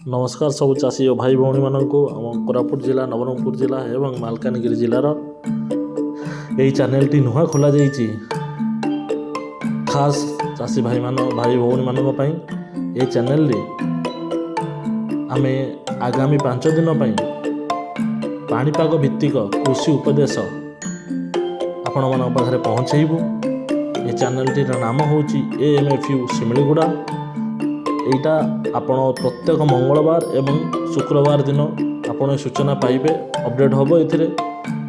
ନମସ୍କାର ସବୁ ଚାଷୀ ଓ ଭାଇ ଭଉଣୀମାନଙ୍କୁ ଆମ କୋରାପୁଟ ଜିଲ୍ଲା, ନବରଙ୍ଗପୁର ଜିଲ୍ଲା ଏବଂ ମାଲକାନଗିରି ଜିଲ୍ଲାର। ଏହି ଚ୍ୟାନେଲଟି ନୂଆ ଖୋଲାଯାଇଛି ଖାସ୍ ଚାଷୀ ଭାଇ ଭଉଣୀମାନଙ୍କ ପାଇଁ। ଏହି ଚ୍ୟାନେଲରେ ଆମେ ଆଗାମୀ 5 ଦିନ ପାଇଁ ପାଣିପାଗ ଭିତ୍ତିକ କୃଷି ଉପଦେଶ ଆପଣମାନଙ୍କ ପାଖରେ ପହଞ୍ଚାଇବୁ। ଏ ଚ୍ୟାନେଲଟିର ନାମ ହେଉଛି ଏଏମ୍ଏଫ୍ you Similiguda. ଏଇଟା ଆପଣ ପ୍ରତ୍ୟେକ ମଙ୍ଗଳବାର ଏବଂ ଶୁକ୍ରବାର ଦିନ ଆପଣ ଏ ସୂଚନା ପାଇବେ, ଅପଡ଼େଟ୍ ହେବ ଏଥିରେ।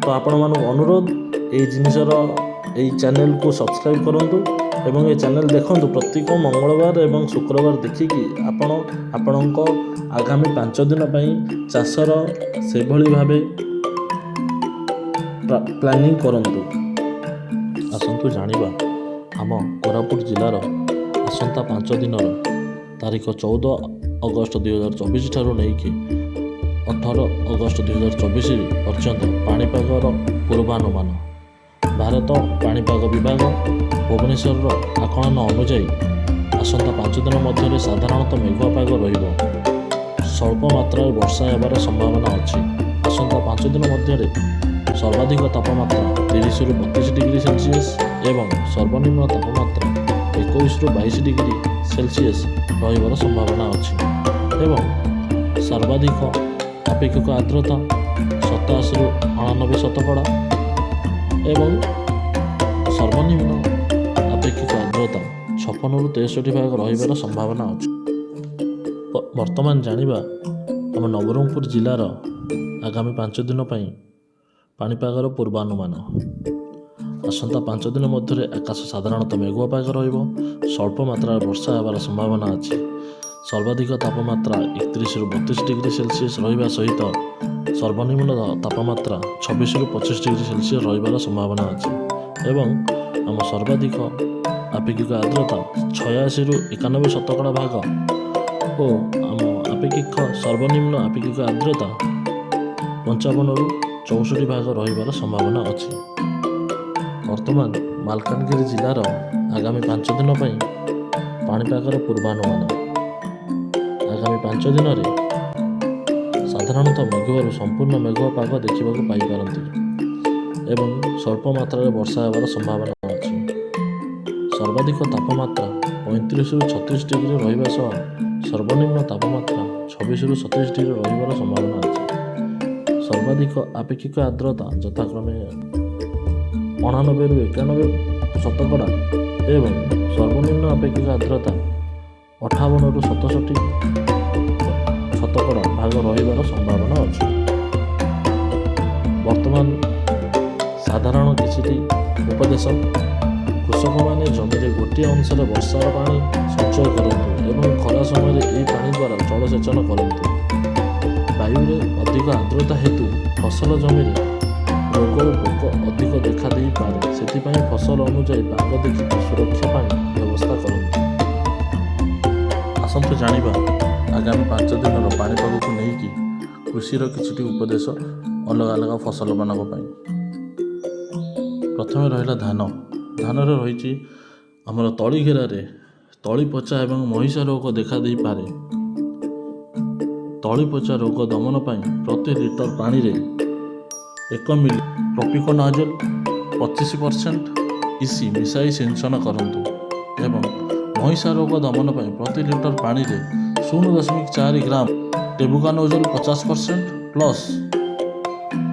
ତ ଆପଣମାନଙ୍କୁ ଅନୁରୋଧ, ଏଇ ଜିନିଷର ଏଇ ଚ୍ୟାନେଲକୁ ସବସ୍କ୍ରାଇବ୍ କରନ୍ତୁ ଏବଂ ଏ ଚ୍ୟାନେଲ ଦେଖନ୍ତୁ। ପ୍ରତ୍ୟେକ ମଙ୍ଗଳବାର ଏବଂ ଶୁକ୍ରବାର ଦେଖିକି ଆପଣ ଆପଣଙ୍କ ଆଗାମୀ 5 ଦିନ ପାଇଁ ଚାଷର ସେଭଳି ଭାବେ ପ୍ଲାନିଂ କରନ୍ତୁ। ଆସନ୍ତୁ ଜାଣିବା ଆମ କୋରାପୁଟ ଜିଲ୍ଲାର ଆସନ୍ତା 5 ଦିନର ତାରିଖ 14 ଅଗଷ୍ଟ 2024 ଠାରୁ ନେଇକି 18 ଅଗଷ୍ଟ 2024 ପର୍ଯ୍ୟନ୍ତ ପାଣିପାଗର ପୂର୍ବାନୁମାନ। ଭାରତ ପାଣିପାଗ ବିଭାଗ ଭୁବନେଶ୍ୱରର ଆକଳନ ଅନୁଯାୟୀ ଆସନ୍ତା 5 ଦିନ ମଧ୍ୟରେ ସାଧାରଣତଃ ମେଘୁଆ ପାଗ ରହିବ। ସ୍ୱଳ୍ପ ମାତ୍ରାରେ ବର୍ଷା ହେବାର ସମ୍ଭାବନା ଅଛି। ଆସନ୍ତା 5 ଦିନ ମଧ୍ୟରେ ସର୍ବାଧିକ ତାପମାତ୍ରା 30ରୁ 32 ଡିଗ୍ରୀ ସେଲସିୟସ୍ ଏବଂ ସର୍ବନିମ୍ନ ତାପମାତ୍ରା 21ରୁ 22 ଡିଗ୍ରୀ ସେଲସିୟସ୍ ରହିବାର ସମ୍ଭାବନା ଅଛି ଏବଂ ସର୍ବାଧିକ ଆପେକ୍ଷିକ ଆର୍ଦ୍ରତା 87ରୁ 89 ଶତକଡ଼ା ଏବଂ ସର୍ବନିମ୍ନ ଆପେକ୍ଷିକ ଆର୍ଦ୍ରତା 56ରୁ 63 ଭାଗ ରହିବାର ସମ୍ଭାବନା ଅଛି। ବର୍ତ୍ତମାନ ଜାଣିବା ଆମ ନବରଙ୍ଗପୁର ଜିଲ୍ଲାର ଆଗାମୀ 5 ଦିନ ପାଇଁ ପାଣିପାଗର ପୂର୍ବାନୁମାନ। ଆସନ୍ତା 5 ଦିନ ମଧ୍ୟରେ ଆକାଶ ସାଧାରଣତଃ ମେଘୁଆ ପାଗ ରହିବ। ସ୍ୱଳ୍ପ ମାତ୍ରାରେ ବର୍ଷା ହେବାର ସମ୍ଭାବନା ଅଛି। ସର୍ବାଧିକ ତାପମାତ୍ରା 31ରୁ 32 ଡିଗ୍ରୀ ସେଲସିୟସ୍ ରହିବା ସହିତ ସର୍ବନିମ୍ନ ତାପମାତ୍ରା 26ରୁ 25 ଡିଗ୍ରୀ ସେଲସିୟସ୍ ରହିବାର ସମ୍ଭାବନା ଅଛି ଏବଂ ଆମ ସର୍ବାଧିକ ଆପେକ୍ଷିକ ଆର୍ଦ୍ରତା 86ରୁ 91 ଶତକଡ଼ା ଭାଗ ଓ ଆମ ଆପେକ୍ଷିକ ସର୍ବନିମ୍ନ ଆପେକ୍ଷିକ ଆର୍ଦ୍ରତା 55ରୁ 64 ଭାଗ ରହିବାର ସମ୍ଭାବନା ଅଛି। ବର୍ତ୍ତମାନ ମାଲକାନଗିରି ଜିଲ୍ଲାର ଆଗାମୀ 5 ଦିନ ପାଇଁ ପାଣିପାଗର ପୂର୍ବାନୁମାନ। ଆଗାମୀ 5 ଦିନରେ ସାଧାରଣତଃ ମେଘୁଆରୁ ସମ୍ପୂର୍ଣ୍ଣ ମେଘୁଆ ପାଗ ଦେଖିବାକୁ ପାଇପାରନ୍ତି ଏବଂ ସ୍ୱଳ୍ପ ମାତ୍ରାରେ ବର୍ଷା ହେବାର ସମ୍ଭାବନା ଅଛି। ସର୍ବାଧିକ ତାପମାତ୍ରା 35ରୁ 36 ଡିଗ୍ରୀ ରହିବା ସହ ସର୍ବନିମ୍ନ ତାପମାତ୍ରା 26ରୁ 27 ଡିଗ୍ରୀ ରହିବାର ସମ୍ଭାବନା ଅଛି। ସର୍ବାଧିକ ଆପେକ୍ଷିକ ଆର୍ଦ୍ରତା ଯଥାକ୍ରମେ 89ରୁ 91 ଶତକଡ଼ା ଏବଂ ସର୍ବନିମ୍ନ ଆପେକ୍ଷିକ ଆର୍ଦ୍ରତା 58ରୁ 67 ଶତକଡ଼ା ଭାଗ ରହିବାର ସମ୍ଭାବନା ଅଛି। ବର୍ତ୍ତମାନ ସାଧାରଣ କିଛିଟି ଉପଦେଶ। କୃଷକମାନେ ଜମିରେ ଗୋଟିଏ ଅଂଶରେ ବର୍ଷାର ପାଣି ସଞ୍ଚୟ କରନ୍ତୁ ଏବଂ ଖରା ସମୟରେ ଏହି ପାଣି ଦ୍ୱାରା ଜଳସେଚନ କରନ୍ତୁ। ବାୟୁରେ ଅଧିକ ଆର୍ଦ୍ରତା ହେତୁ ଫସଲ ଜମିରେ ରୋଗ ଓ ପୋକ ଅଧିକ ଦେଖା ଦେଇପାରେ। ସେଥିପାଇଁ ଫସଲ ଅନୁଯାୟୀ ପାଗ ଦେଖିକି ସୁରକ୍ଷା ପାଇଁ ବ୍ୟବସ୍ଥା କରନ୍ତୁ। ଆସନ୍ତୁ ଜାଣିବା ଆଗାମୀ 5 ଦିନର ପାଣିପାଗକୁ ନେଇକି କୃଷିର କିଛିଟି ଉପଦେଶ ଅଲଗା ଅଲଗା ଫସଲମାନଙ୍କ ପାଇଁ। ପ୍ରଥମେ ରହିଲା ଧାନ। ଧାନରେ ରହିଛି ଆମର ତଳି ଘେରାରେ ତଳି ପଚା ଏବଂ ମହିଷା ରୋଗ ଦେଖା ଦେଇପାରେ। ତଳି ପଚା ରୋଗ ଦମନ ପାଇଁ ପ୍ରତି ଲିଟର ପାଣିରେ 1 ମିଲି ପ୍ରୋପିକୋନାଜୋଲ 25% ଇସି ମିଶାଇ ସିଞ୍ଚନ କରନ୍ତୁ ଏବଂ ମହିଷା ରୋଗ ଦମନ ପାଇଁ ପ୍ରତି ଲିଟର ପାଣିରେ 0.4 ଗ୍ରାମ ଟେବୁକାନୋଜୋଲ 50% ପ୍ଲସ୍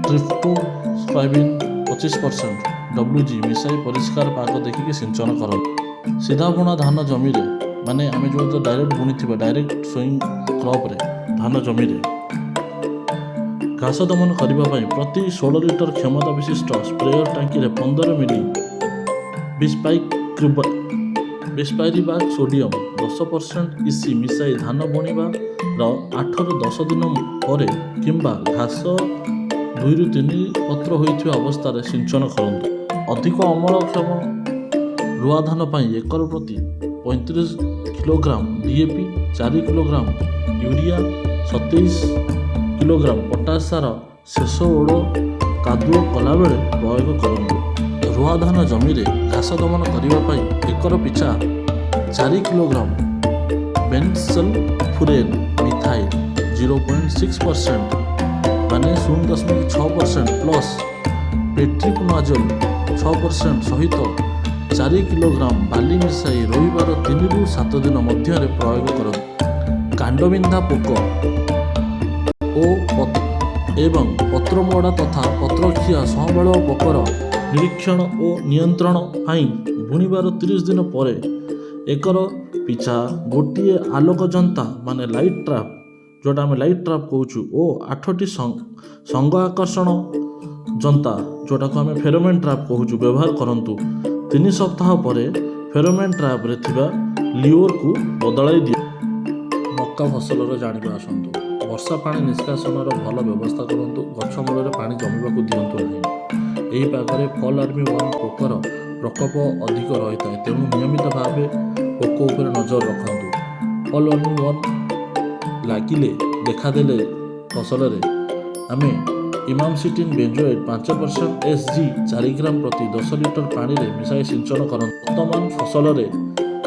ଟ୍ରିଫ୍ଟୋସ୍ଟ୍ରାଇବିନ୍ 25% ଡବ୍ଲ୍ୟୁ ଜି ମିଶାଇ ପରିଷ୍କାର ପାଗ ଦେଖିକି ସିଞ୍ଚନ କରନ୍ତୁ। ସିଧା ବୁଣା ଧାନ ଜମିରେ, ମାନେ ଆମେ ଯେଉଁ ଡାଇରେକ୍ଟ ବୁଣିଥିବା, ଡାଇରେକ୍ଟ ସୋଇଂ କ୍ରପ୍ରେ ଧାନ ଜମିରେ ଘାସ ଦମନ କରିବା ପାଇଁ ପ୍ରତି 16 ଲିଟର କ୍ଷମତା ବିଶିଷ୍ଟ ସ୍ପ୍ରେୟର ଟାଙ୍କିରେ 15 ମିଲି ବିସ୍ପାଇରିବାକ୍ ସୋଡ଼ିୟମ 10% ଇସି ମିଶାଇ ଧାନ ବୁଣିବାର 8ରୁ 10 ଦିନ ପରେ କିମ୍ବା ଘାସ 2ରୁ 3 ପତ୍ର ହୋଇଥିବା ଅବସ୍ଥାରେ ସିଞ୍ଚନ କରନ୍ତୁ। ଅଧିକ ଅମଳକ୍ଷମ ରୁଆ ଧାନ ପାଇଁ ଏକର ପ୍ରତି 35 kilogram DAP, 4 kilogram urea, 27 kilogram potash ସାର ଶେଷ ଓଡ଼ କାଦୁଅ କଲାବେଳେ ପ୍ରୟୋଗ କରନ୍ତୁ। ରୁଆ ଧାନ ଜମିରେ ଘାସ ଦମନ କରିବା ପାଇଁ ଏକର ପିଛା 4 କିଲୋଗ୍ରାମ ବେନ୍ସଲଫୁରେନ୍ ମିଥାଇଲ୍ 0.6% ମାନେ 0.6% ପ୍ଲସ୍ ପେଟ୍ରିକୋନାଜୋଲ 6% ସହିତ 4 କିଲୋଗ୍ରାମ ବାଲି ମିଶାଇ ରୋଇବାର 3ରୁ 7 ଦିନ ମଧ୍ୟରେ ପ୍ରୟୋଗ କରନ୍ତୁ। କାଣ୍ଡବିନ୍ଧା ପୋକ ଓ ଏବଂ ପତ୍ରମୋଡ଼ା ତଥା ପତ୍ରଖିଆ ସଁବାଳୁଆ ପୋକର ନିରୀକ୍ଷଣ ଓ ନିୟନ୍ତ୍ରଣ ପାଇଁ ବୁଣିବାର 30 ଦିନ ପରେ ଏକର ପିଛା ଗୋଟିଏ ଆଲୋକ ଯନ୍ତା ମାନେ ଲାଇଟ୍ ଟ୍ରାପ୍, ଯେଉଁଟା ଆମେ ଲାଇଟ୍ ଟ୍ରାପ୍ କହୁଛୁ, ଓ ଆଠଟି ସଙ୍ଗ ଆକର୍ଷଣ ଯନ୍ତା, ଯେଉଁଟାକୁ ଆମେ ଫେରୋମେନ୍ ଟ୍ରାପ୍ କହୁଛୁ, ବ୍ୟବହାର କରନ୍ତୁ। 3 ସପ୍ତାହ ପରେ ଫେରୋମେନ୍ ଟ୍ରାପ୍ରେ ଥିବା ଲିଓରକୁ ବଦଳାଇ ଦିଅ। ମକା ଫସଲର ଜାଣିବା ଆସନ୍ତୁ। ବର୍ଷା ପାଣି ନିଷ୍କାସନର ଭଲ ବ୍ୟବସ୍ଥା କରନ୍ତୁ। ଗଛ ମୂଳରେ ପାଣି ଜମିବାକୁ ଦିଅନ୍ତୁ ନାହିଁ। ଏହି ପାଗରେ ଫଲ୍ ଆର୍ମି ୱାର୍ମ ପୋକର ପ୍ରକୋପ ଅଧିକ ରହିଥାଏ, ତେଣୁ ନିୟମିତ ଭାବେ ପୋକ ଉପରେ ନଜର ରଖନ୍ତୁ। ଫଲ୍ ଆର୍ମି ୱାର୍ମ ଲାଗିଲେ, ଦେଖାଦେଲେ ଫସଲରେ ଆମେ ଇମାମେକ୍ଟିନ୍ ବେଞ୍ଜୋଏଟ୍ 5% SG 4 ଗ୍ରାମ ପ୍ରତି 10 ଲିଟର ପାଣିରେ ମିଶାଇ ସିଞ୍ଚନ କରନ୍ତୁ। ବର୍ତ୍ତମାନ ଫସଲରେ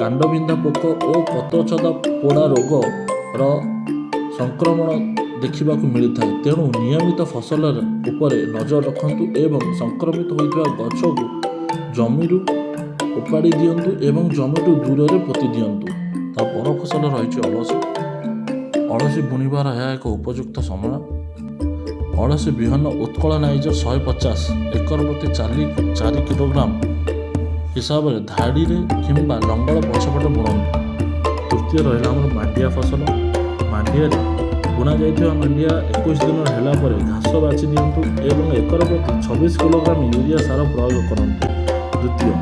କାଣ୍ଡବିନ୍ଧା ପୋକ ଓ ପତ୍ରଛଦା ପୋଡ଼ା ରୋଗର ସଂକ୍ରମଣ ଦେଖିବାକୁ ମିଳିଥାଏ। ତେଣୁ ନିୟମିତ ଫସଲ ଉପରେ ନଜର ରଖନ୍ତୁ ଏବଂ ସଂକ୍ରମିତ ହୋଇଥିବା ଗଛକୁ ଜମିରୁ ଓପାଡ଼ି ଦିଅନ୍ତୁ ଏବଂ ଜମିଠୁ ଦୂରରେ ପୋତି ଦିଅନ୍ତୁ। ତା ପର ଫସଲ ରହିଛି ଅଳସୀ। ଅଳସୀ ବୁଣିବାର ଏହା ଏକ ଉପଯୁକ୍ତ ସମୟ। ଅଳସୀ ବିହନ ଉତ୍କଳ ନାଇଜର 150 ଏକର ପ୍ରତି 4 କିଲୋଗ୍ରାମ ହିସାବରେ ଧାଡ଼ିରେ କିମ୍ବା ଲଙ୍ଗଳ ପଛପଟେ ବୁଣନ୍ତୁ। ତୃତୀୟ ରହିଲା ଆମର ମାଣ୍ଡିଆ ଫସଲ। ମାଣ୍ଡିଆରେ ବୁଣା ଯାଇଥିବା ମାଣ୍ଡିଆ 21 ଦିନର ହେଲା ପରେ ଘାସ ବାଛି ଦିଅନ୍ତୁ ଏବଂ ଏକର ପ୍ରତି 26 କିଲୋଗ୍ରାମ ୟୁରିଆ ସାର ପ୍ରୟୋଗ କରନ୍ତୁ। ଦ୍ୱିତୀୟ,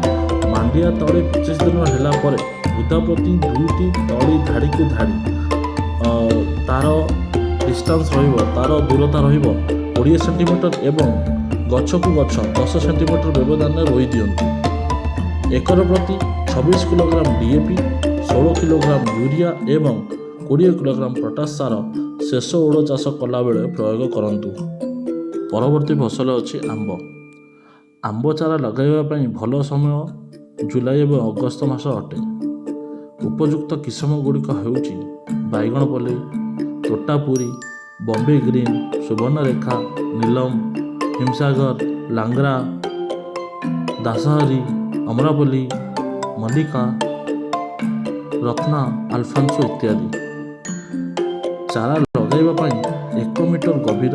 ମାଣ୍ଡିଆ ତଳି 25 ଦିନର ହେଲା ପରେ ବୁଦା ପ୍ରତି ଦୁଇଟି ତଳି ଧାଡ଼ିକୁ ଧାଡ଼ି ତାର ଡିଷ୍ଟାନ୍ସ ରହିବ, ତାର ଦୂରତା ରହିବ 20 ସେଣ୍ଟିମିଟର ଏବଂ ଗଛକୁ ଗଛ 10 ସେଣ୍ଟିମିଟର ବ୍ୟବଧାନରେ ରୋଇ ଦିଅନ୍ତୁ। ଏକର ପ୍ରତି 26 କିଲୋଗ୍ରାମ ଡିଏପି, 16 କିଲୋଗ୍ରାମ ୟୁରିଆ ଏବଂ 20 କିଲୋଗ୍ରାମ ପଟାସ ସାର ଶେଷ ଓଡ଼ ଚାଷ କଲାବେଳେ ପ୍ରୟୋଗ କରନ୍ତୁ। ପରବର୍ତ୍ତୀ ଫସଲ ଅଛି ଆମ୍ବ। ଆମ୍ବ ଚାରା ଲଗାଇବା ପାଇଁ ଭଲ ସମୟ ଜୁଲାଇ ଏବଂ ଅଗଷ୍ଟ ମାସ ଅଟେ। ଉପଯୁକ୍ତ କିସମ ଗୁଡ଼ିକ ହେଉଛି ବାଇଗଣ ପଲେଇ, ତୋଟାପୁରୀ, ବମ୍ବେ ଗ୍ରୀନ୍, ସୁବର୍ଣ୍ଣରେଖା, ନୀଲମ, ହିମସାଗର, ଲାଙ୍ଗ୍ରା, ଦାସହରୀ, ଅମରାପଲ୍ଲୀ, ମଲ୍ଲିକା, ରତ୍ନା, ଆଲଫାନ୍ସୋ ଇତ୍ୟାଦି। ଚାରା ଲଗାଇବା ପାଇଁ 1 ମିଟର ଗଭୀର,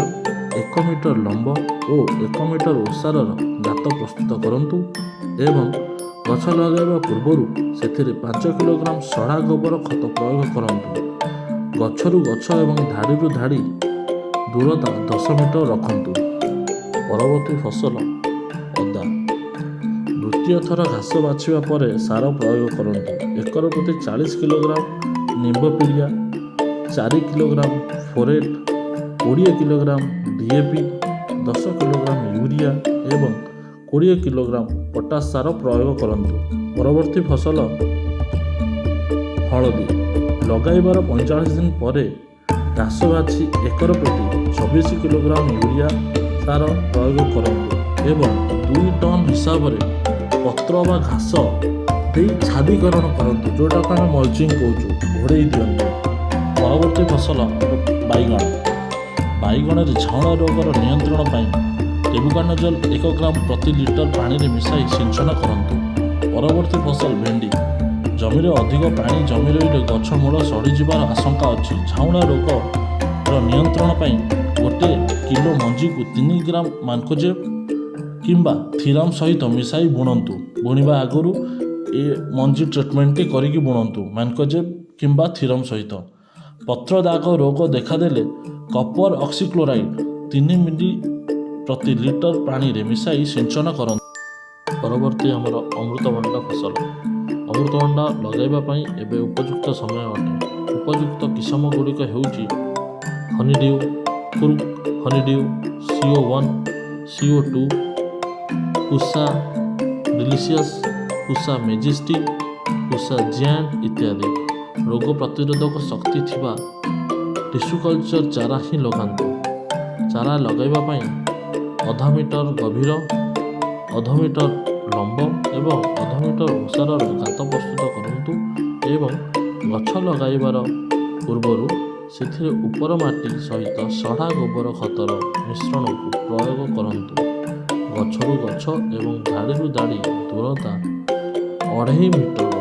1 ମିଟର ଲମ୍ବ ଓ 1 ମିଟର ଓସାରର ଗାତ ପ୍ରସ୍ତୁତ କରନ୍ତୁ ଏବଂ ଗଛ ଲଗାଇବା ପୂର୍ବରୁ ସେଥିରେ 5 କିଲୋଗ୍ରାମ ସଢ଼ା ଗୋବର ଖତ ପ୍ରୟୋଗ କରନ୍ତୁ। ଗଛରୁ ଗଛ ଏବଂ ଧାଡ଼ିରୁ ଧାଡ଼ି ଦୂରତା 10 ମିଟର ରଖନ୍ତୁ। ପରବର୍ତ୍ତୀ ଫସଲ ଅଦା। ଦ୍ୱିତୀୟ ଥର ଘାସ ବାଛିବା ପରେ ସାର ପ୍ରୟୋଗ କରନ୍ତୁ। ଏକର ପ୍ରତି 40 କିଲୋଗ୍ରାମ ନିମ୍ବ ପିଡ଼ିଆ, 4 kilogram phorate, 20 kilogram DAP, 10 kilogram urea ଏବଂ 20 କିଲୋଗ୍ରାମ ପଟାସ ସାର ପ୍ରୟୋଗ କରନ୍ତୁ। ପରବର୍ତ୍ତୀ ଫସଲ ହଳଦୀ। ଲଗାଇବାର 45 ଦିନ ପରେ ଘାସ ବାଛି ଏକର ପ୍ରତି 26 କିଲୋଗ୍ରାମ ୟୁରିଆ ସାର ପ୍ରୟୋଗ କରନ୍ତୁ ଏବଂ 2 ଟନ୍ ହିସାବରେ ପତ୍ର ବା ଘାସ ଦେଇ ଛାଦୀକରଣ କରନ୍ତୁ, ଯେଉଁଟାକୁ ଆମେ ମଲଚିଂ କହୁଛୁ, ଘୋଡ଼େଇ ଦିଅନ୍ତୁ। ପରବର୍ତ୍ତୀ ଫସଲ ବାଇଗଣ। ବାଇଗଣରେ ଝାଉଁଳା ରୋଗର ନିୟନ୍ତ୍ରଣ ପାଇଁ ଟେବୁକାନଜଲ 1 ଗ୍ରାମ ପ୍ରତି ଲିଟର ପାଣିରେ ମିଶାଇ ସିଞ୍ଚନ କରନ୍ତୁ। ପରବର୍ତ୍ତୀ ଫସଲ ଭେଣ୍ଡି। ଜମିରେ ଅଧିକ ପାଣି ଜମି ରହିଲେ ଗଛ ମୂଳ ସଢ଼ିଯିବାର ଆଶଙ୍କା ଅଛି। ଝାଉଁଳା ରୋଗର ନିୟନ୍ତ୍ରଣ ପାଇଁ 1 କିଲୋ ମଞ୍ଜିକୁ 3 ଗ୍ରାମ ମାନକୋଜେବ କିମ୍ବା ଥିରାମ ସହିତ ମିଶାଇ ବୁଣନ୍ତୁ। ବୁଣିବା ଆଗରୁ ଏ ମଞ୍ଜି ଟ୍ରିଟମେଣ୍ଟଟି କରିକି ବୁଣନ୍ତୁ ମାନକୋଜେବ କିମ୍ବା ଥିରମ ସହିତ। ପତ୍ର ଦାଗ ରୋଗ ଦେଖାଦେଲେ କପର ଅକ୍ସିକ୍ଲୋରାଇଡ୍ 3 ମିଲି ପ୍ରତି ଲିଟର ପାଣିରେ ମିଶାଇ ସିଞ୍ଚନ କରନ୍ତୁ। ପରବର୍ତ୍ତୀ ଆମର ଅମୃତଭଣ୍ଡା ଫସଲ। ଅମୃତଭଣ୍ଡା ଲଗାଇବା ପାଇଁ ଏବେ ଉପଯୁକ୍ତ ସମୟ ଅଟେ। ଉପଯୁକ୍ତ କିସମ ଗୁଡ଼ିକ ହେଉଛି ହନିଡ୍ୟୁ, Coorg ହନିଡ୍ୟୁ, CO1, CO2, Pusa delicious, Pusa majesty, Pusa giant ଇତ୍ୟାଦି। ରୋଗ ପ୍ରତିରୋଧକ ଶକ୍ତି ଥିବା ଟିସୁ କଲଚର ଚାରା ହିଁ ଲଗାନ୍ତୁ। ଚାରା ଲଗାଇବା ପାଇଁ ଅଧ ମିଟର ଗଭୀର, ଅଧ ମିଟର ଲମ୍ବ ଏବଂ ଅଧ ମିଟର ଓସାରର ଗାତ ପ୍ରସ୍ତୁତ କରନ୍ତୁ ଏବଂ ଗଛ ଲଗାଇବାର ପୂର୍ବରୁ ସେଥିରେ ଉପର ମାଟି ସହିତ ସଢ଼ା ଗୋବର ଖତର ମିଶ୍ରଣକୁ ପ୍ରୟୋଗ କରନ୍ତୁ। ଗଛରୁ ଗଛ ଏବଂ ଧାଡ଼ିରୁ ଧାଡ଼ି ଦୂରତା 2.5 ମିଟର